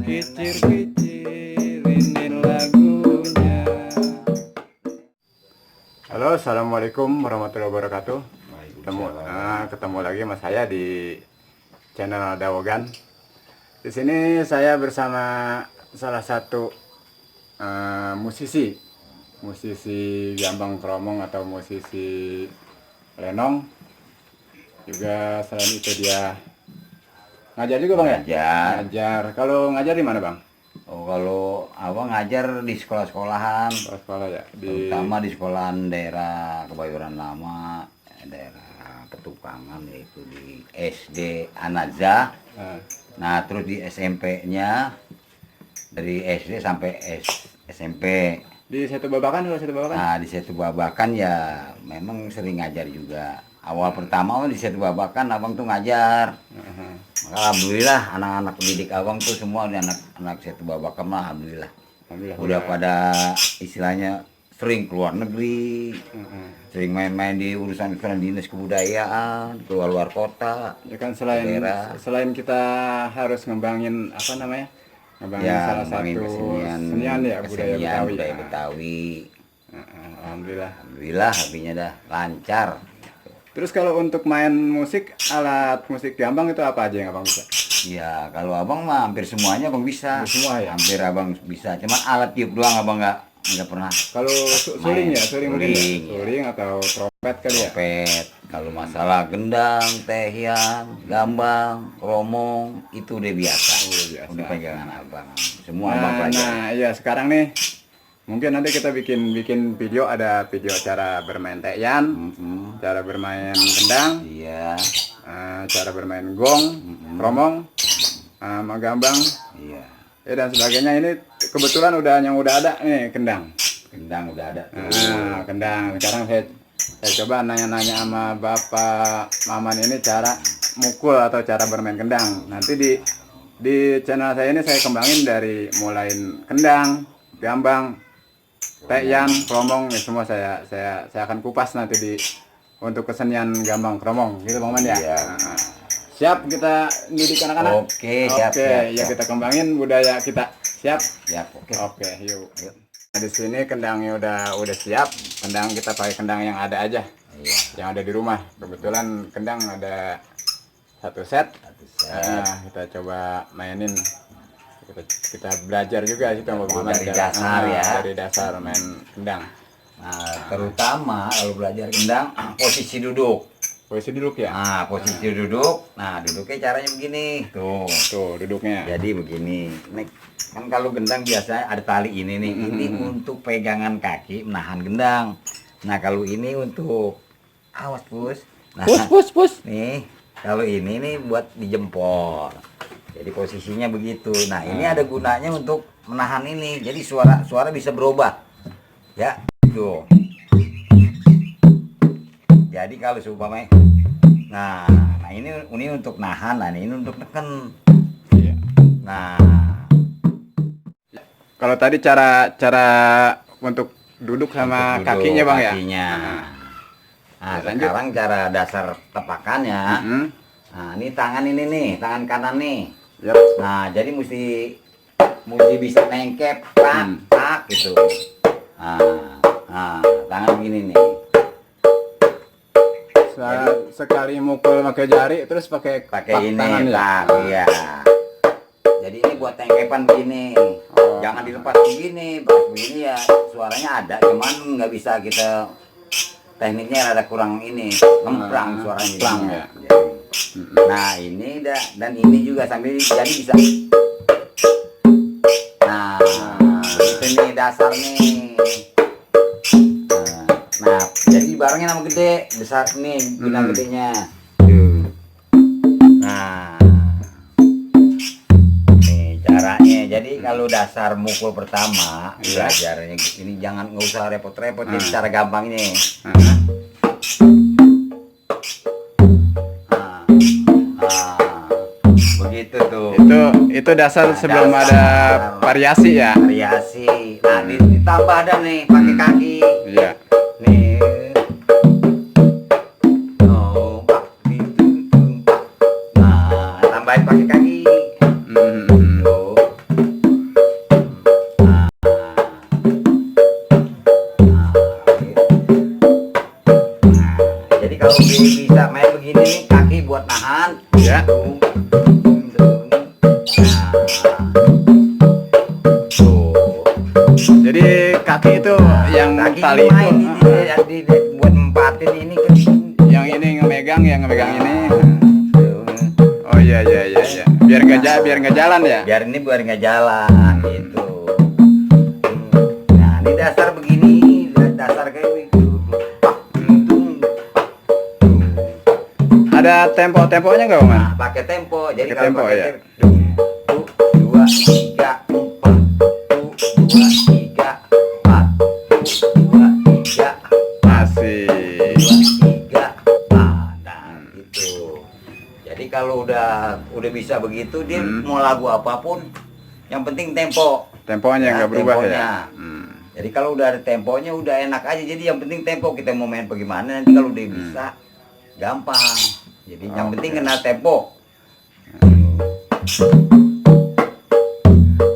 Kicir-kicir ini lagunya. Halo, assalamualaikum warahmatullahi wabarakatuh. Ketemu lagi sama saya di channel Dawogan. Di sini saya bersama salah satu musisi gambang kromong atau musisi lenong. Juga selain itu dia ngajar juga bang ya? Ngajar. Kalau ngajar di mana bang? Oh, kalau abang ngajar di sekolah-sekolahan, Sekolah ya. terutama di sekolahan daerah Kebayoran Lama, daerah Petukangan, yaitu di SD Anaza. Nah, terus di SMP-nya dari SD sampai SMP. Di Setu Babakan atau Setu Babakan? Nah, di Setu Babakan ya memang sering ngajar juga. Awal pertama di Setu Babakan abang tuh ngajar. Alhamdulillah anak-anak didik abang tuh semua anak Setu Babakan mah alhamdulillah. Udah pada istilahnya sering keluar negeri. Sering main-main di urusan dinas kebudayaan, keluar luar kota. Ya kan selain kita harus ngembangin apa namanya? Ngembangin Ya, salah satu kesenian ya, budaya Betawi. Alhamdulillah. Alhamdulillah habisnya dah lancar. Terus kalau untuk main musik, alat musik gambang itu apa aja yang abang bisa? Ya, kalau abang mah hampir semuanya abang bisa. Semua ya? Hampir abang bisa. Cuman alat tiup doang abang nggak pernah. Kalau suling ya, mungkin ya? Suling. Suling atau trompet kali ya? Trompet. Kalau masalah gendang, tehian, gambang, kromong itu udah biasa. Udah pegangan abang. Semua abang pelajari. Nah, iya sekarang nih mungkin nanti kita bikin video, ada video cara bermain tehian, cara bermain gendang, Iya. Cara bermain gong, kromong, sama gambang, Iya. dan sebagainya. Ini kebetulan yang udah ada nih kendang. Gendang udah ada tuh. Kendang. Sekarang saya coba nanya-nanya sama Bapak Maman ini cara mukul atau cara bermain kendang. Nanti di channel saya ini saya kembangin dari mulain kendang, gambang, tehian, kromong, ya semua saya akan kupas nanti untuk kesenian gambang kromong gitu Bang Man ya. Iya. Siap kita didik anak-anak. Oke, siap. Ya kita kembangin budaya kita. Siap. Siap, oke. Oke, yuk. Nah, di sini kendangnya udah siap. Kendang kita pakai kendang yang ada aja. Iya. Yang ada di rumah. Kebetulan kendang ada satu set. Nah, kita coba mainin. Kita belajar juga sih Dari dasar ya. Dari dasar main kendang. Nah, terutama kalau belajar gendang, posisi duduk. Posisi duduk ya. Nah, posisi duduk. Nah, duduknya caranya begini. Tuh duduknya. Jadi begini. Nih, kan kalau gendang biasanya ada tali ini nih. Ini untuk pegangan kaki menahan gendang. Nah, kalau ini untuk awas pus. Nah, Pus. nih, kalau ini nih buat dijempol. Jadi posisinya begitu. Nah, ini ada gunanya untuk menahan ini. Jadi suara bisa berubah. Ya, gitu. Jadi kalau seumpamanya nah ini untuk nahan, nah ini untuk tekan. Iya. Nah, Kalau tadi cara untuk duduk sama duduk, kakinya Bang ya. kakinya. Nah, Lanjut. sekarang cara dasar tepakannya. Nah, ini tangan ini nih, tangan kanan nih. Yap. Nah, jadi mesti bisa nengkep, tak gitu. Nah, tangan begini nih. Sekali mukul pakai jari, terus pakai Ini, tangan ya. tak, iya. Jadi ini buat tengkepan begini. Jangan dilepas begini, pas begini ya suaranya ada, cuman nggak bisa kita tekniknya rada kurang ini, ngemprang suaranya. Plang ya. Nah ini dan ini juga sambil jadi bisa. Nah itu nih dasar nih. Nah jadi barangnya nama gede, besar nih guna gedenya. Nah nih caranya. Jadi kalau dasar mukul pertama belajarnya ini nggak usah repot-repot. Jadi cara gampang ini. Begitu tuh. Itu dasar sebelum ada variasi ya. Variasi. Nah, ditambah ada nih pakai kaki. Iya. Nih. Oh, gitu. pakai kaki. Tuh. Nah, gitu. Jadi kalau bisa main begini nih, kaki buat nahan. Ya. Tuh. Jadi kaki itu yang Kaki tali main itu, buat mempatin ini kan. yang ini ngemegang ini. Oh iya iya iya iya. Biar nggak jalan ya. Biar ini biar nggak jalan gitu. Nah ini dasar begini, dasar kayak gitu. Ada tempo-temponya nggak, Bang? Nah, pakai tempo. Jadi Pakai kalau tempo, pakai ya. tempo, 2, 3, 4, 2, 3, 4, 2, 3, Asik. 2, 3, nah gitu. Jadi kalau udah bisa begitu, dia mau lagu apapun, yang penting tempo. Temponya nggak berubah ya. temponya. Jadi kalau udah ada temponya udah enak aja. Jadi yang penting tempo, kita mau main bagaimana nanti kalau udah bisa gampang. Jadi yang penting kena tempo.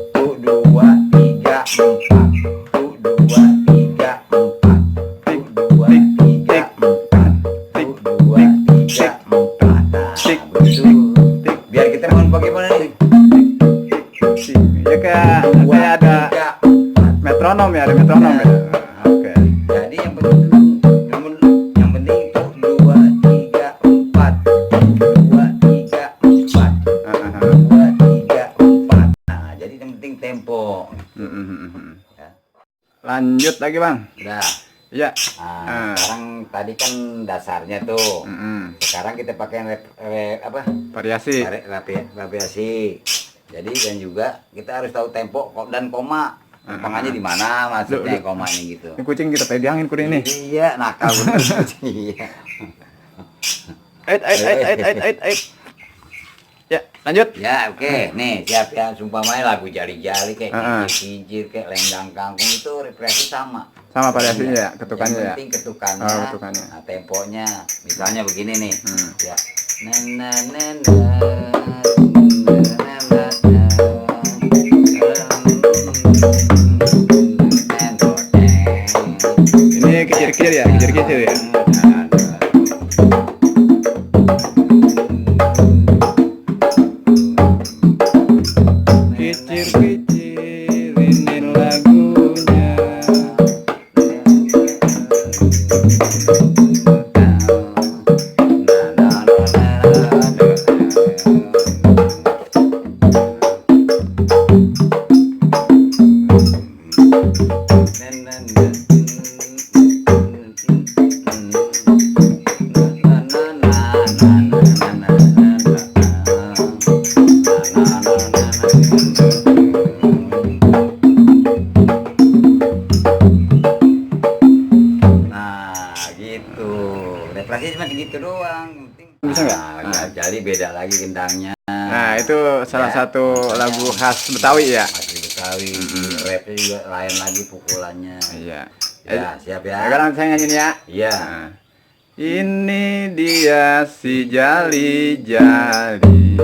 Tuh 2, 3, 4. Tuh 2, 3, 4. Tuh 2, 3, 4. Tuh 2, 3, 4. Nah, begitu. Biar kita mau bagaimana nih? Ya kayak ada metronom ya, ada metronom ya. Oke. Jadi yang penting tuh 2, 3, 4. 2, 3, 4. 2, 3, 4. Nah, jadi yang penting tempo. Ya. Lanjut lagi, Bang. Udah. Ya. Nah, sekarang tadi kan dasarnya tuh. Sekarang kita pakai Variasi. variasi. Jadi dan juga kita harus tahu tempo dan koma. Tempangannya di mana maksudnya komanya gitu. Ini kucing kita pegangin kuda ini. Iya, nakal bener. Iya. Ait. Ya, lanjut. Ya, oke. Nih, siap ya. Sumpamanya lagu jali-jali kayak kincir kayak lenggang kangkung itu refleksi sama. Sama variasinya ya, ketukannya yang ya. penting ketukannya. Oh, ketukannya. Nah, temponya misalnya begini nih. Ya. Ini kecil-kecil ya, kecil-kecil ya. Kecil-kecil ini lagunya. Refleksi cuma segitu doang. Bisa nggak? Nah, jadi beda lagi gendangnya. Nah, itu salah satu lagu khas Betawi ya. Masih Betawi. Rapnya juga lain lagi pukulannya. Iya. Ya, siap ya. Sekarang saya nyanyiin ya. Iya. Nah. Ini dia si jali-jali,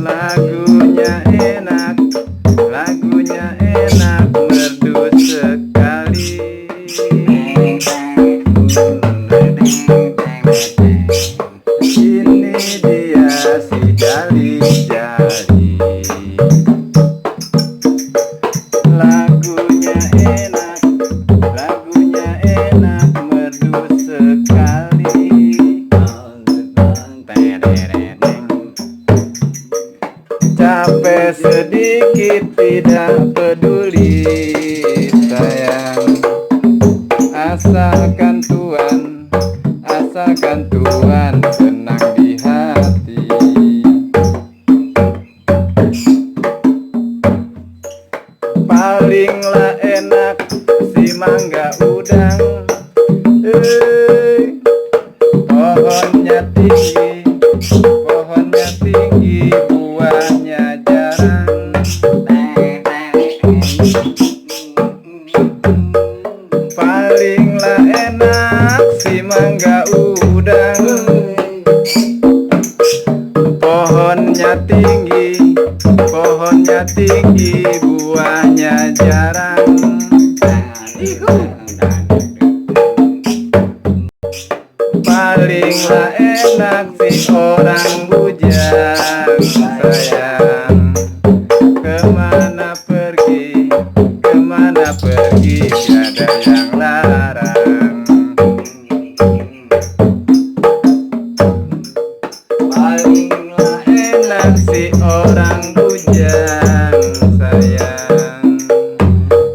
lagunya enak merdu sekali. Ini dia si jali-jali, lagunya enak merdu sekali. Capek sedikit tidak peduli sayang, asalkan Tuhan senang di hati. Palinglah enak si mangga udang, pohonnya tinggi, buahnya jarang. Palinglah enak si mangga udang, tingkat tinggi, buahnya jarang. Palinglah enak si orang bujang sayang. Kemana pergi, kemana pergi, tiada yang larang. Palinglah enak si orang bujang sayang.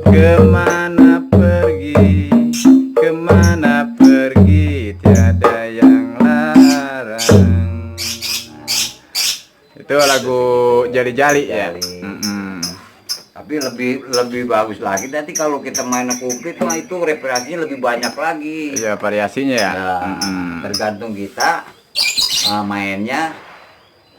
Kemana pergi, kemana pergi, tiada yang larang. Itu lagu Jali-Jali ya. Jali. Tapi lebih bagus lagi nanti kalau kita main kuplit mah itu referensinya lebih banyak lagi. Iya, variasinya ya. Ya, tergantung kita mainnya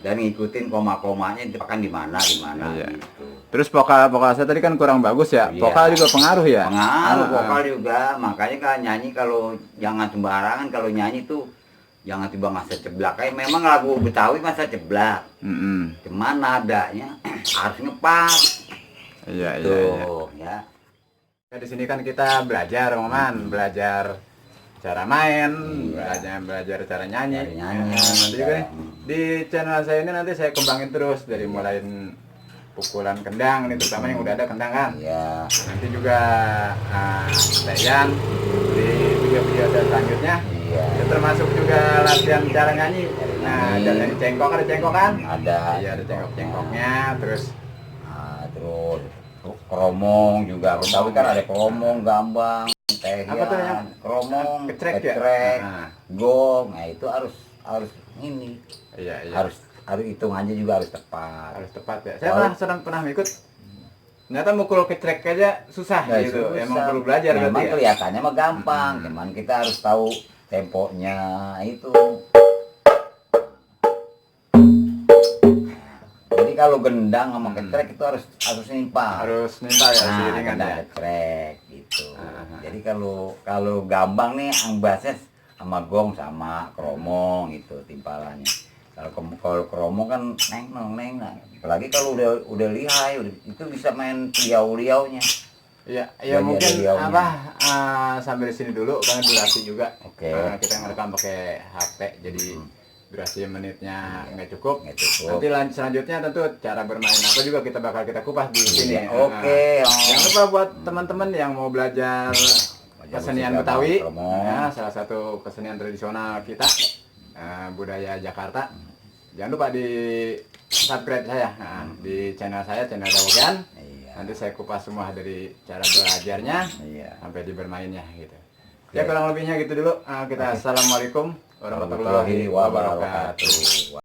dan ngikutin koma-komanya itu akan di mana Iya. gitu. Terus vokal saya tadi kan kurang bagus ya. Iya. Vokal juga pengaruh ya. Pengaruh Ah, vokal juga, makanya kan nyanyi kalau jangan sembarangan, kalau nyanyi tuh jangan tiba masa ceblak. Kayak memang lagu Betawi masa ceblak. Cuman nadanya harus ngepas. Iya, iya, iya. Tuh, ya. Ya, di sini kan kita belajar, Maman, belajar cara main, belajar cara nyanyi. Cara nyanyi, Ya, nanti juga nih, cara- di channel saya ini nanti saya kembangin terus dari mulai pukulan kendang nih, terutama yang udah ada kendang kan. Iya. Nanti juga latihan di video-video saya selanjutnya. Iya. Ya, termasuk juga latihan cara nyanyi. Nah, nyanyi. ada nyanyi cengkok, ada cengkok kan? Ada. Iya, ada cengkok-cengkoknya, terus Terus kromong juga. Betawi kan ada kromong, gambang, apa tuh yang kromong, kecrek ya? kecrek, Nah. gong. Nah, itu harus ini. Iya, iya. Harus hitungannya juga harus tepat. Harus tepat ya. Saya pernah ikut. Ternyata mukul kecrek aja susah Nah, gitu. susah. Emang perlu belajar Memang berarti ya. kelihatannya mah gampang, cuman kita harus tahu temponya itu. Jadi kalau gendang sama kecrek itu harus nimpang. Harus minta ya Nah, seiringan gendang ya. kecrek gitu. Jadi kalau gambang nih ambasnya sama gong sama kromong itu timpalannya. Kalau kromong kan neng. Apalagi kalau udah lihai, itu bisa main liau-liaunya. Iya, ya Belajar mungkin beliaunya. apa sambil di sini dulu karena durasi juga. Oke. Kita ngerekam pakai HP jadi durasi menitnya nggak cukup. Nggak cukup. Nanti selanjutnya tentu cara bermain apa juga kita bakal kita kupas di sini. Iya, oke. Jangan lupa buat teman-teman yang mau belajar kesenian musik Betawi, kromong. salah satu kesenian tradisional kita, budaya Jakarta. Jangan lupa di subscribe saya di channel saya, channel Dawogan. Iya. Nanti saya kupas semua dari cara belajarnya Iya. sampai di bermainnya gitu. Ya kurang lebihnya gitu dulu. Kita assalamualaikum warahmatullahi wabarakatuh.